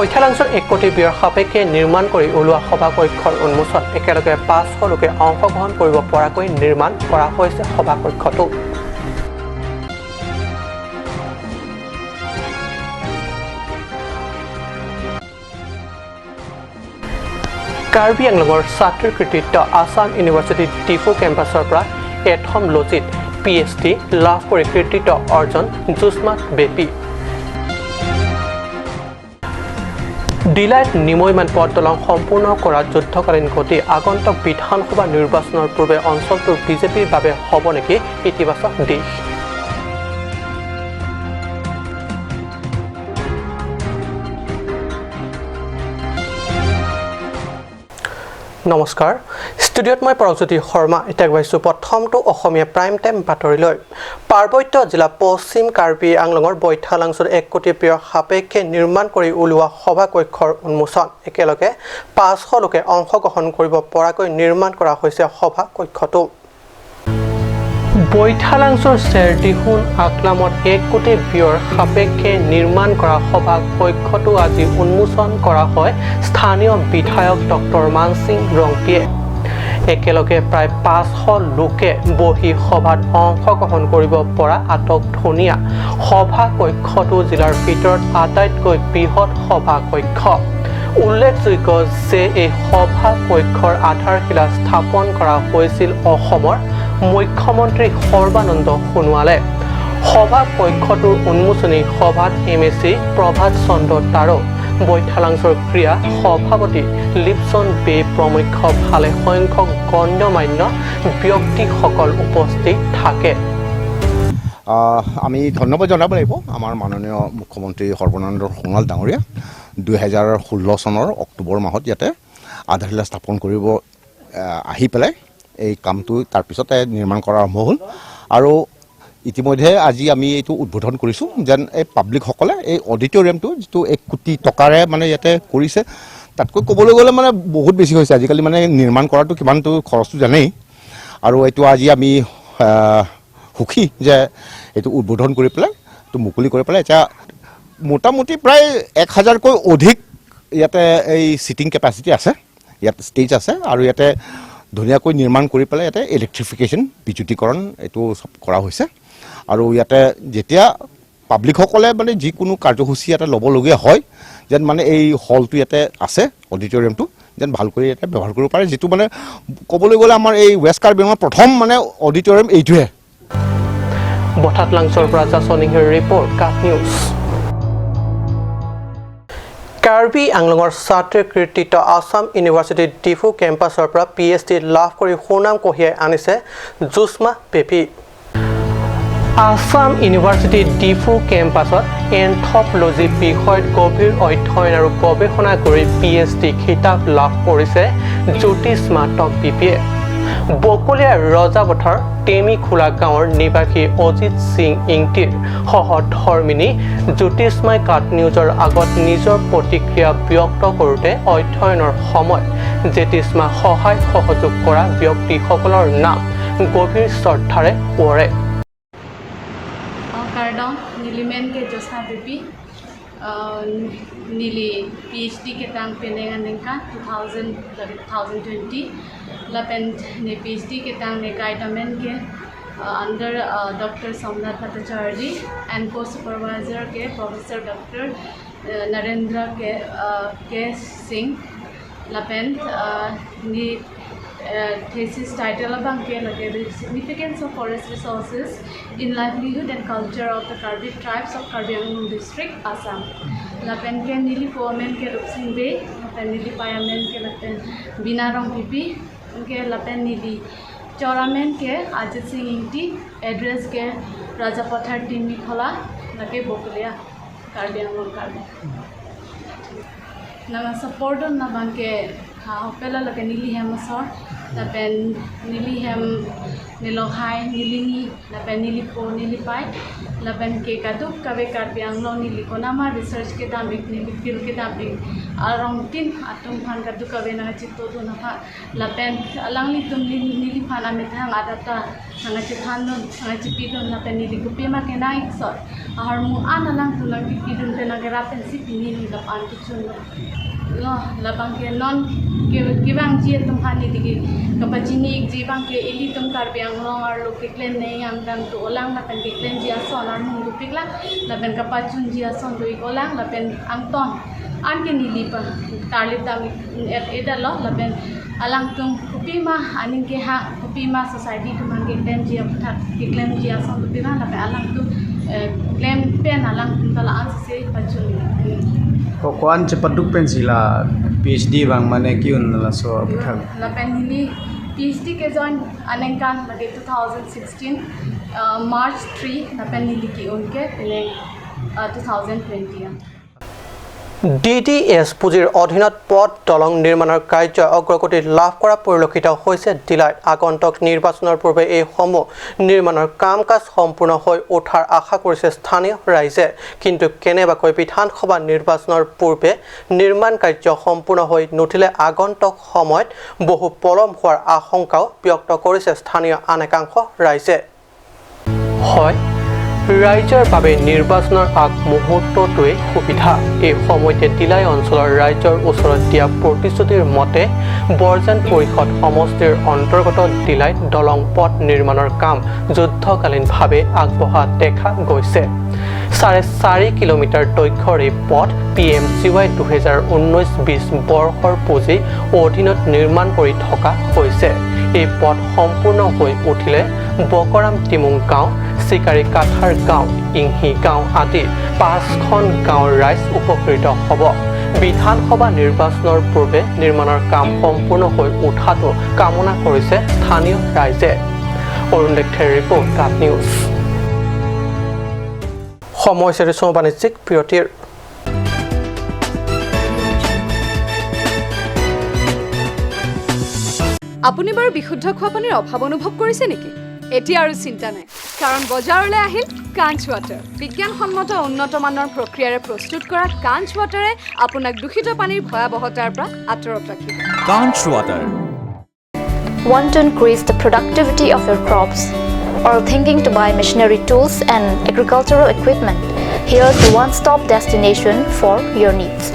বৈঠালাংছৰ 1 কোটি ব্যয়ৰ সাপেক্ষে নিৰ্মাণ কৰি ওলোৱা সভাকক্ষৰ উন্মোচন। একেলগে 500 লোকে অংশগ্ৰহণ কৰিব পৰাকৈ নিৰ্মাণ কৰা হৈছে সভাকক্ষটো। কাৰ্বি আংলঙৰ ছাত্ৰীৰ কৃতিত্ব। আছাম ইউনিভাৰ্চিটি ডিফু কেম্পাছৰ পৰা এথমলজিত PhD লাভ কৰি কৃতিত্ব অৰ্জন জোস্মা বেপী। ডিলাইত নিমৈমান পথ দলং সম্পূৰ্ণ কৰাত যুদ্ধকালীন গতি। আগন্তুক বিধানসভা নিৰ্বাচনৰ পূৰ্বে অঞ্চলটোৰ বিজেপিৰ বাবে হ'ব নেকি ইতিবাচক দিশ? নমস্কাৰ, ষ্টুডিঅ'ত মই পৰমজ্যোতি শৰ্মা। এতিয়া গৈছোঁ প্ৰথমটো অসমীয়া প্ৰাইম টাইম বাতৰিলৈ। পাৰ্বত্য জিলা পশ্চিম কাৰ্বি আংলঙৰ বৈঠালাংছৰ 1 কোটি ব্যয়ৰ সাপেক্ষে নিৰ্মাণ কৰি উলিওৱা সভাকক্ষৰ উন্মোচন। একেলগে 500 লোকে অংশগ্ৰহণ কৰিব পৰাকৈ নিৰ্মাণ কৰা হৈছে সভাকক্ষটো। বৈঠালাংছৰ চেৰদিহুন আকলামত 1 কোটি ব্যয়ৰ সাপেক্ষে নিৰ্মাণ কৰা সভাকক্ষটো আজি উন্মোচন কৰা হয় স্থানীয় বিধায়ক ডক্টৰ মানসিং ৰংপিয়ে। একেলগে প্ৰায় 500 লোকে বহি সভাত অংশগ্ৰহণ কৰিব পৰা আটকধুনীয়া সভাকক্ষটো জিলাৰ ভিতৰত আটাইতকৈ বৃহৎ সভাকক্ষ। উল্লেখযোগ্য যে এই সভাকক্ষৰ আধাৰশিলা স্থাপন কৰা হৈছিল অসমৰ মুখ্যমন্ত্ৰী সৰ্বানন্দ সোণোৱালে। সভাকক্ষটোৰ উন্মোচনী সভাত MAC Prabhat Chandra তাৰো, বৈঠালাংছৰ ক্ৰীড়া সভাপতি লিপচন বে প্ৰমুখ ভালেসংখ্যক গণ্যমান্য ব্যক্তিসকল উপস্থিত থাকে। আমি ধন্যবাদ জনাব লাগিব আমাৰ মাননীয় মুখ্যমন্ত্ৰী সৰ্বানন্দ সোণোৱাল ডাঙৰীয়া। 2016 চনৰ অক্টোবৰ মাহত ইয়াতে আধাৰশিলা স্থাপন কৰিব আহি পেলাই এই কামটো তাৰপিছতে নিৰ্মাণ কৰা আৰম্ভ হ'ল আৰু ইতিমধ্যে আজি আমি এইটো উদ্বোধন কৰিছোঁ। যেন এই পাব্লিকসকলে এই অডিটৰিয়ামটো যিটো 1 কোটি টকাৰে মানে ইয়াতে কৰিছে, তাতকৈ ক'বলৈ গ'লে মানে বহুত বেছি হৈছে। আজিকালি মানে নিৰ্মাণ কৰাটো কিমানটো খৰচটো জানেই। আৰু এইটো আজি আমি সুখী যে এইটো উদ্বোধন কৰি পেলাই এইটো মুকলি কৰি পেলাই এতিয়া মোটামুটি প্ৰায় 1000তকৈ অধিক ইয়াতে এই ছিটিং কেপাচিটি আছে, ইয়াত ষ্টেজ আছে আৰু ইয়াতে ধুনীয়াকৈ নিৰ্মাণ কৰি পেলাই ইয়াতে ইলেক্ট্ৰিফিকেশ্যন, বিদ্যুতীকৰণ এইটো চব কৰা হৈছে। আৰু ইয়াতে যেতিয়া পাব্লিকসকলে মানে যিকোনো কাৰ্যসূচী ইয়াতে ল'বলগীয়া হয়, যেন মানে এই হলটো ইয়াতে আছে, অডিটৰিয়ামটো যেন ভালকৈ ইয়াতে ব্যৱহাৰ কৰিব পাৰে। যিটো মানে ক'বলৈ গ'লে আমাৰ এই ৱেষ্ট কাৰ্বি আংলঙৰ প্ৰথম মানে অডিটৰিয়াম এইটোহে। বঠাতলাংছৰ পৰা জাছনিঙৰ ৰিপৰ্ট, কাট নিউজ। কাৰ্বি আংলঙৰ ছাত্ৰীৰ কৃতিত্ব। আছাম ইউনিভাৰ্চিটি ডিফু কেম্পাছৰ পৰা PhD লাভ কৰি সুনাম কঢ়িয়াই আনিছে জোস্মা বেপী। আছাম ইউনিভাৰ্চিটি ডিফু কেম্পাছত এন্থ্ৰপলজি বিষয়ত গভীৰ অধ্যয়ন আৰু গৱেষণা কৰি PhD খিতাপ লাভ কৰিছে জ্যোতিষ্মা টকবিপিয়ে। বকলীয়া ৰজাপথাৰ টেমিখোলা গাঁৱৰ নিবাসী অজিত সিং ইংটিৰ সহধৰ্মিনী জ্যোতিষ্মাই কাট নিউজৰ আগত নিজৰ প্ৰতিক্ৰিয়া ব্যক্ত কৰোঁতে অধ্যয়নৰ সময়ত জ্যোতিষ্মা সহায় সহযোগ কৰা ব্যক্তিসকলৰ নাম গভীৰ শ্ৰদ্ধাৰে সোঁৱৰে। Nilimen ke Josna Bibi nili PhD ke tang penengan nengka 2020 lapen ne PhD ke tang ne guidemen ke under Dr. Somnath Bhattacharya and co-supervisor ke Professor Dr. Narendra K Singh lapen ni thesis title abang ke lage the significance of forest resources in livelihood and culture of the Karbi tribes of Karbi Anglong district, Assam. Lapen ke nili poamen ke Rupsing Bey, lapen nili payamen ke lapen Binarong Pipi, ke lapen nili choramen ke Ajit Singh Ingti, address ke Rajapathar Timi Khola lage Bokulia Karbi Anglong Karbi. Nama support na bang ke ha pela lage nili hemasor lapen nili hem nilokhai nilini lapen nilipo nilipai lapen ke kaduk kabe Karbi Anglong nili konama research ke damik nili field ke damik arong tin atum phan kaduk kabe na chitto do na pha lapen alangli tum nili phan amit hang adata hanga chithan don hanga chipidon lapen nili kupima ke naik sot ahar mu an alang tulang pidun te na gerapen si pini ni lapan kichun lo labang ke non ke kibang ji tum khani digi kapachini ji bang ke ili tum Karbi Anglong ar lo ke claim nei ang dang to olang lapen ke claim ji ason ar mung du pikla lapen kapachun ji ason do olang lapen ang ton an ke nili pa tarlip dam eda lo lapen alang tum kupima aning ke ha kupima society tum ang ke claim ji aptha ke claim ji ason du pima lapen alang tum claim pen alang tum tala an se pachun Koan cepat duk pensila PhD bang mane kiun la so buthak la pen nili PhD ke join anengkan lage 2016 March 3 la pen nili ki unke pele 2020 DDS পুঁজিৰ অধীনত পথ দলং নিৰ্মাণৰ কাৰ্য অগ্ৰগতি লাভ কৰা পৰিলক্ষিত হৈছে ডিলাইত। আগন্তুক নিৰ্বাচনৰ পূৰ্বে এইসমূহ নিৰ্মাণৰ কাম কাজ সম্পূৰ্ণ হৈ উঠাৰ আশা কৰিছে স্থানীয় ৰাইজে। কিন্তু কেনেবাকৈ বিধানসভা নিৰ্বাচনৰ পূৰ্বে নিৰ্মাণ কাৰ্য সম্পূৰ্ণ হৈ নুঠিলে আগন্তুক সময়ত বহু পলম হোৱাৰ আশংকাও ব্যক্ত কৰিছে স্থানীয় আন একাংশ ৰাইজে। হয়, ৰাইজৰ বাবে নিৰ্বাচনৰ আগ মুহূৰ্তটোৱে সুবিধা। এই সময়তে ডিলাই অঞ্চলৰ ৰাইজৰ ওচৰত দিয়া প্ৰতিশ্ৰুতিৰ মতে বৰজান পৰিষদ সমষ্টিৰ অন্তৰ্গত ডিলাইত দলং পথ নিৰ্মাণৰ কাম যুদ্ধকালীনভাৱে আগবঢ়া দেখা গৈছে। 4.5 কিলোমিটাৰ দৈৰ্ঘ্যৰ এই পথ PMGY 2019-20 বৰ্ষৰ পুঁজি অধীনত নিৰ্মাণ কৰি থকা হৈছে। এই পথ সম্পূৰ্ণ হৈ উঠিলে বকৰাম টিমুং গাঁও, চিকাৰী কাঠাৰ গাঁও, ইংহি গাঁও আদি 5খন গাঁৱৰ ৰাইজ উপকৃত হ'ব। বিধানসভা নিৰ্বাচনৰ পূৰ্বে নিৰ্মাণৰ কাম সম্পূৰ্ণ হৈ উঠাটো কামনা কৰিছে স্থানীয় ৰাইজে। অৰুণ দেক্ষেৰ ৰিপৰ্ট, কাট নিউজ। সময় চেৰিছোঁ বাণিজ্যিক বিৰতিৰ। আপুনি বাৰু বিশুদ্ধ খোৱা পানীৰ অভাৱ অনুভৱ কৰিছে নেকি? এতিয়া আৰু চিন্তা নাই, কাৰণ বজাৰলৈ আহিল কাঞ্চ ৱাটাৰ। বিজ্ঞানসন্মত উন্নত মানৰ প্ৰক্ৰিয়াৰে প্ৰস্তুত কৰা কাঞ্চ ৱাটাৰে আপোনাক দূষিত পানীৰ ভয়াৱহতাৰ পৰা আঁতৰত ৰাখিব। Kanch water. Want to increase the productivity of your crops or thinking to buy machinery tools and agricultural equipment? Here's the one-stop destination for your needs.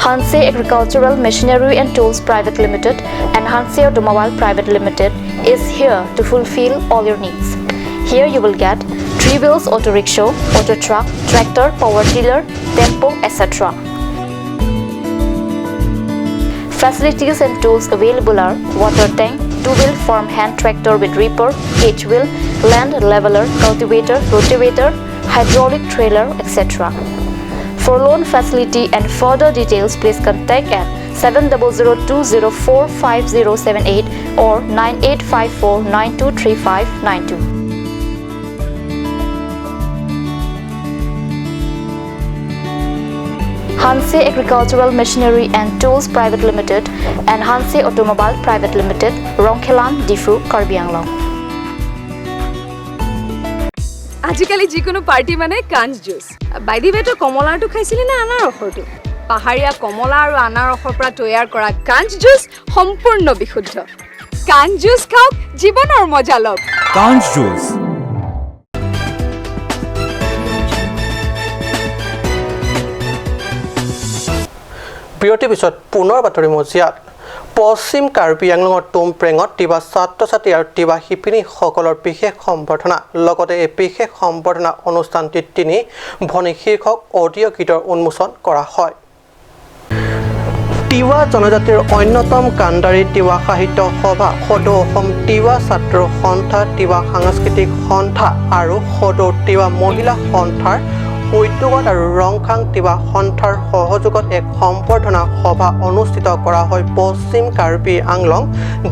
Hanse Agricultural Machinery and Tools Private Limited and Hanse Automobile Private Limited is here to fulfill all your needs. Here you will get 3 wheels auto rickshaw, auto truck, tractor, power tiller, tempo, etc. Facilities and tools available are water tank, 2-wheel farm hand tractor with reaper, H-wheel, land leveler, cultivator, rotavator, hydraulic trailer, etc. For loan facility and further details, please contact at 7002045078 or 9854923592. Hanse Agricultural Machinery and Tools Private Limited and Hanse Automobile Private Limited, Rongkhelan, Difu, Karbi Anglong. আজিকালি যিকোনো party মানে কাঞ্চ juice. By the ৱে, তই কমলাৰটো খাইছিলি নে আনাৰসৰটো? পাহাৰীয়া কমলা আৰু আনাৰসৰ পৰা তৈয়াৰ কৰা কাঞ্চ জুচ সম্পূৰ্ণ বিশুদ্ধ। কাঞ্চ জুচ খাওক, জীৱনৰ মজা লওক। কাঞ্চ জুচ। বিৰতিৰ পিছত পুনৰ বাতৰি মজিয়াত। পশ্চিম কাৰ্বি আংলঙৰ টুমপ্ৰেঙত তিৱা ছাত্ৰ ছাত্ৰী আৰু তিৱা শিপিনীসকলৰ বিশেষ সম্বৰ্ধনা। লগতে এই বিশেষ সম্বৰ্ধনা অনুষ্ঠানটিত তিনি ভনী শীৰ্ষক অডিঅ' গীতৰ উন্মোচন কৰা হয়। তিৱা জনজাতিৰ অন্যতম কাণ্ডাৰী তিৱা সাহিত্য সভা, সদৌ অসম তিৱা ছাত্ৰ সন্থা, তিৱা সাংস্কৃতিক সন্থা আৰু সদৌ তিৱা মহিলা সন্থাৰ উদ্যোগত আৰু ৰংখাং তিৱা সন্থাৰ সহযোগত এক সম্বৰ্ধনা সভা অনুষ্ঠিত কৰা হয় পশ্চিম কাৰ্বি আংলং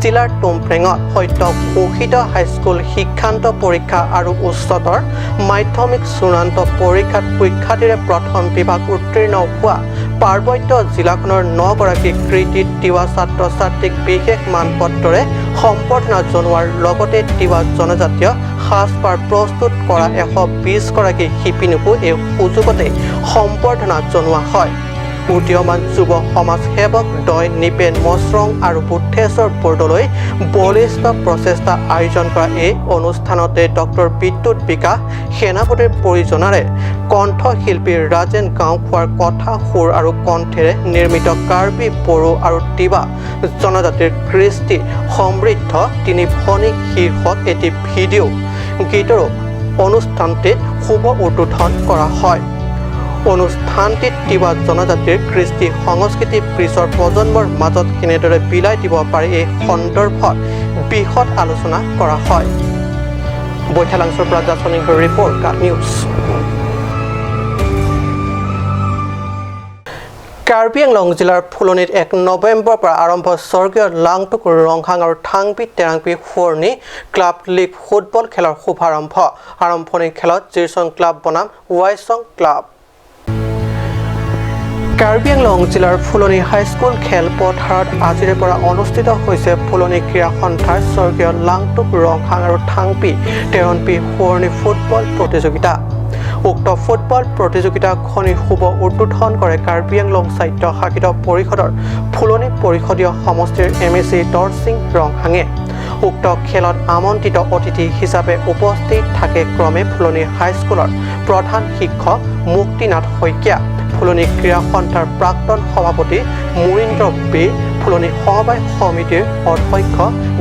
জিলাৰ টুমপ্ৰেঙত। সদ্য ঘোষিত হাইস্কুল শিক্ষান্ত পৰীক্ষা আৰু উচ্চতৰ মাধ্যমিক চূড়ান্ত পৰীক্ষাত সুখ্যাতিৰে প্ৰথম বিভাগ উত্তীৰ্ণ হোৱা পাৰ্বত্য জিলাখনৰ 9গৰাকী কৃতী তিৱা ছাত্ৰ ছাত্ৰীক বিশেষ মানপত্ৰৰে সম্বৰ্ধনা জনোৱাৰ লগতে তিৱা জনজাতীয় সাজপাৰ প্ৰস্তুত কৰা 120গৰাকী শিপিনীকো এই সুযোগতে সম্বৰ্ধনা জনোৱা হয়। উদীয়মান যুৱ সমাজসেৱক দয় নিপেন মছৰং আৰু বুদ্ধেশ্বৰ বৰদলৈ বলিষ্ঠ প্ৰচেষ্টা আয়োজন কৰা এই অনুষ্ঠানতে ডক্টৰ বিদ্যুৎ বিকাশ সেনাপতিৰ পৰিযোজনাৰে কণ্ঠশিল্পী ৰাজেন গাঁওখোৱাৰ কথা, সুৰ আৰু কণ্ঠেৰে নিৰ্মিত কাৰ্বি, বড়ো আৰু তিৱা জনজাতিৰ কৃষ্টি সমৃদ্ধ তিনি ভনী শীৰ্ষক এটি ভিডিঅ' গীতৰো অনুষ্ঠানটিত শুভ উদ্বোধন কৰা হয়। অনুষ্ঠানটিত তিৱা জনজাতিৰ কৃষ্টি সংস্কৃতি পিছৰ প্ৰজন্মৰ মাজত কেনেদৰে বিলাই দিব পাৰি এই সন্দৰ্ভত বিশদ আলোচনা কৰা হয়। বৈঠালাংছৰ পৰা জাচনিকৰ ৰিপৰ্ট, কাট নিউজ। কাৰ্বি আংলং জিলাৰ ফুলনিত 1 নৱেম্বৰৰ পৰা আৰম্ভ স্বৰ্গীয় লাংটুক ৰংহাং আৰু থাংপি টেৰাংপি সোঁৱৰণী ক্লাব লীগ ফুটবল খেলৰ শুভাৰম্ভ। আৰম্ভণি খেলত জিৰচং ক্লাব বনাম ৱাইচং ক্লাব। কাৰ্বি আংলং জিলাৰ ফুলনি হাইস্কুল খেলপথাৰত আজিৰে পৰা অনুষ্ঠিত হৈছে ফুলনি ক্ৰীড়া সন্থাৰ স্বৰ্গীয় লাংটুক ৰংহাং আৰু থাংপি টেৰণপি সোঁৱৰণী ফুটবল প্ৰতিযোগিতা। উক্ত ফুটবল প্ৰতিযোগিতাখনি শুভ উদ্বোধন কৰে কাৰ্বি আংলং স্বায়ত্তশাসিত পৰিষদৰ ফুলনি পৰিষদীয় সমষ্টিৰ MAC Dorsing ৰংহাঙে। উক্ত খেলত আমন্ত্ৰিত অতিথি হিচাপে উপস্থিত থাকে ক্ৰমে ফুলনি হাইস্কুলৰ প্ৰধান শিক্ষক মুক্তিনাথ শইকীয়া, ফুলনি ক্ৰীড়া সন্থাৰ প্ৰাক্তন সভাপতি মুৰীন্দ্ৰ বে, ফুলনি সমবায় সমিতিৰ অধ্যক্ষ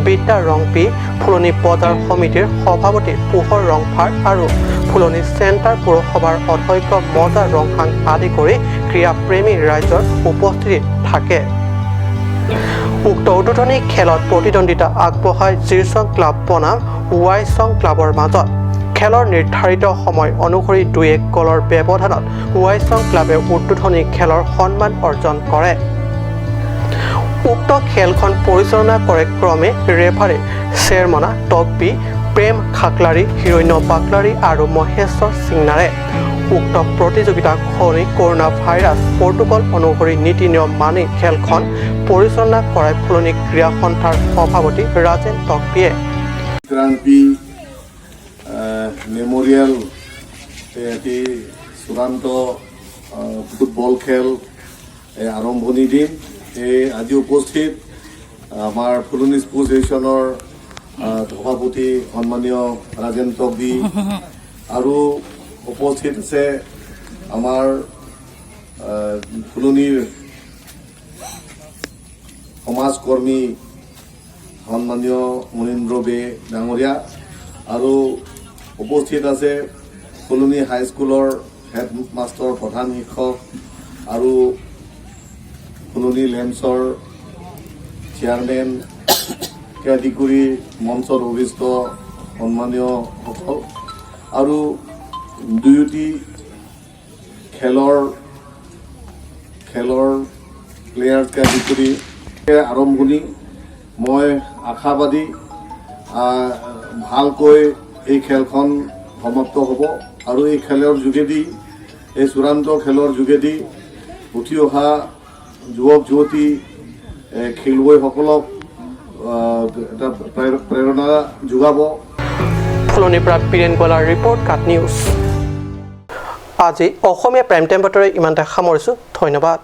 বিদ্যা ৰংপি, ফুলনি বজাৰ সমিতিৰ সভাপতি পোহৰ ৰংফাৰ আৰু ফুলনি চেণ্টাৰ পৌৰসভাৰ অধ্যক্ষ মজা ৰংহাং আদি কৰি ক্ৰীড়াপ্ৰেমী ৰাইজৰ উপস্থিতি থাকে। উক্ত উদ্বোধনী খেলত প্ৰতিদ্বন্দ্বিতা আগবঢ়ায় জিৰচং ক্লাব বনাম ৱাইচং ক্লাবৰ মাজত। খেলৰ নিৰ্ধাৰিত সময় অনুসৰি 2-1 গ'লৰ ব্যৱধানত ৱাইচং ক্লাবে উদ্বোধনী খেলৰ সন্মান অৰ্জন কৰে। উক্ত খেলখন পৰিচালনা কৰে ক্ৰমে ৰেফাৰী শ্বেৰমনা টকবি, প্ৰেম খাকলাৰী, হিৰণ্য বাকলাৰী আৰু মহেশ্বৰ সিংনাৰে। উক্ত প্ৰতিযোগিতাখনি কৰোণা ভাইৰাছ প্ৰট'কল অনুসৰি নীতি নিয়ম মানি খেলখন পৰিচালনা কৰে ফুলনি ক্ৰীড়া সন্থাৰ সভাপতি ৰাজেন টকবিয়ে। মেম'ৰিয়েল এটি চূড়ান্ত ফুটবল খেল আৰম্ভণি দিন। এই আজি উপস্থিত আমাৰ ফুলনি স্পৰ্টছ এছ'চিয়েশ্যনৰ সভাপতি সন্মানীয় ৰাজেন টকবি আৰু উপস্থিত আছে আমাৰ ফুলনিৰ সমাজকৰ্মী সন্মানীয় মনীন্দ্ৰ বে ডাঙৰীয়া আৰু উপস্থিত আছে ফুলনি হাইস্কুলৰ হেড মাষ্টৰ প্ৰধান শিক্ষক আৰু ফুলনি লেমছৰ চেয়াৰমেন কে আদি কৰি মঞ্চত অভিষ্ট সন্মানীয়সকল আৰু দুয়োটি খেলৰ খেলৰ প্লেয়াৰকে আদি কৰি আৰম্ভণি। মই আশাবাদী ভালকৈ এই খেলখন সমাপ্ত হ'ব আৰু এই খেলৰ যোগেদি, এই চূড়ান্ত খেলৰ যোগেদি উঠি অহা যুৱক যুৱতী খেলুৱৈসকলক এটা প্ৰেৰণা যোগাব। ফুলনিৰ পৰা বীৰেণ গোৱালাৰ ৰিপৰ্ট, কাট নিউজ। আজি অসমীয়া প্ৰাইম টাইম বাতৰি ইমানতে সামৰিছোঁ। ধন্যবাদ।